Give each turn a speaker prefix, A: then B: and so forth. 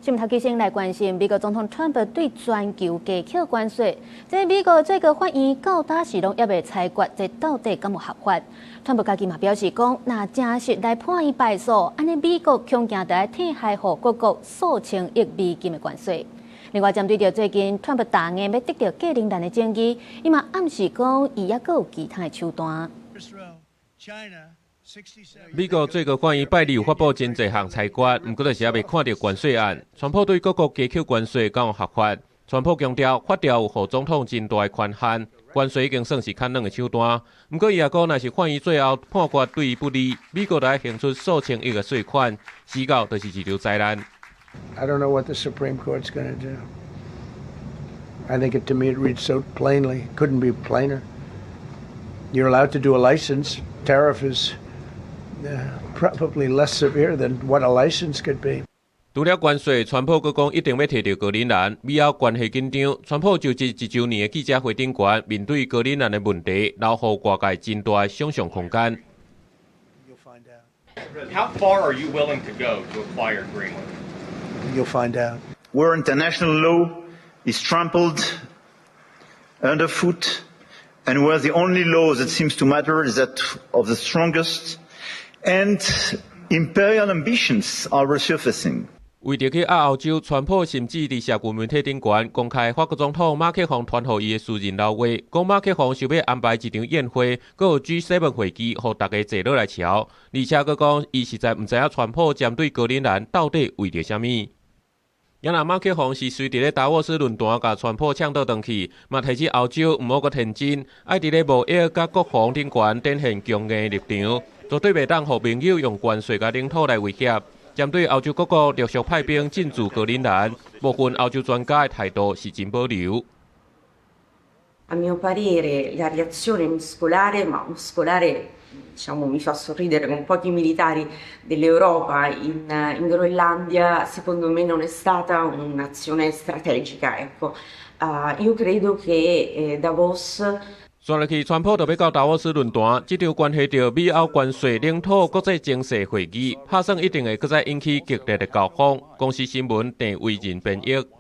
A: 新聞頭先來關心美國總統川普對全球加課關稅，這美國最高法院到今時攏猶未裁決，這到底敢有合法？川普家己嘛表示講，若真實來判伊敗訴，按呢美國恐驚著愛退予各國數千億美金的關稅。另外，針對著最近川普打硬欲得著格陵蘭的爭議，伊嘛暗示講，伊猶閣有其他的手段。
B: 美國最高法院拜二有發布真濟項裁決，毋過就是猶未看著關稅案。川普對各國加課關稅敢有合法？川普強調，法條有予總統真大的權限，關稅已經算是較軟的手段。毋過伊也講，若是法院最後判決對伊不利，美國就愛還出數千億的稅款，死到就是一場災難。
C: I don't know what the Supreme Court's going to do. I think to me it reads so plainly, couldn't be plainer. You're allowed to do a license. Tariff is probably less severe than what a license could be.
B: 除了關稅，川普閣講一定欲提著格陵蘭，美歐關係緊張。川普就職一週年的記者會頂懸，面對格陵蘭的問題，留予外界真大的想像空間。
D: How far are you willing to go to acquire Greenland?
C: You'll find out.
E: Where international law is trampled underfoot, and where the only law that seems to matter is that of the strongest, and imperial ambitions are resurfacing.
B: 為著去壓歐洲，川普甚至佇社群媒體頂懸公開法國總統馬克宏傳予伊的私人留話，講馬克宏想欲安排一場宴會，閣有 G7 會議，予大家坐落來瞧。而且閣講，伊實在毋知影川普針對格陵蘭到底為著啥物。也若馬克宏是隨佇咧達沃斯論壇共川普嗆倒轉去，嘛提醒歐洲毋好閣天真，愛佇咧貿易佮國防頂懸展現強硬的立場，絕對袂當予盟友用關稅佮領土來威脅。針對歐洲各國陸續派兵進駐格陵蘭，部分歐洲專家的態度是真保留。
F: A mio parere la reazione muscolare, ma muscolare, diciamo, mi fa sorridere, con pochi militari dell'Europa in Groenlandia, secondo me non è stata un'azione strategica, ecco. Io credo che Davos
B: 紲落去，川普就欲到達沃斯論壇，這場關係著美歐關稅、領土、國際情勢會議，拍算一定會閣再引起激烈的交鋒。公視新聞鄭惟仁編譯。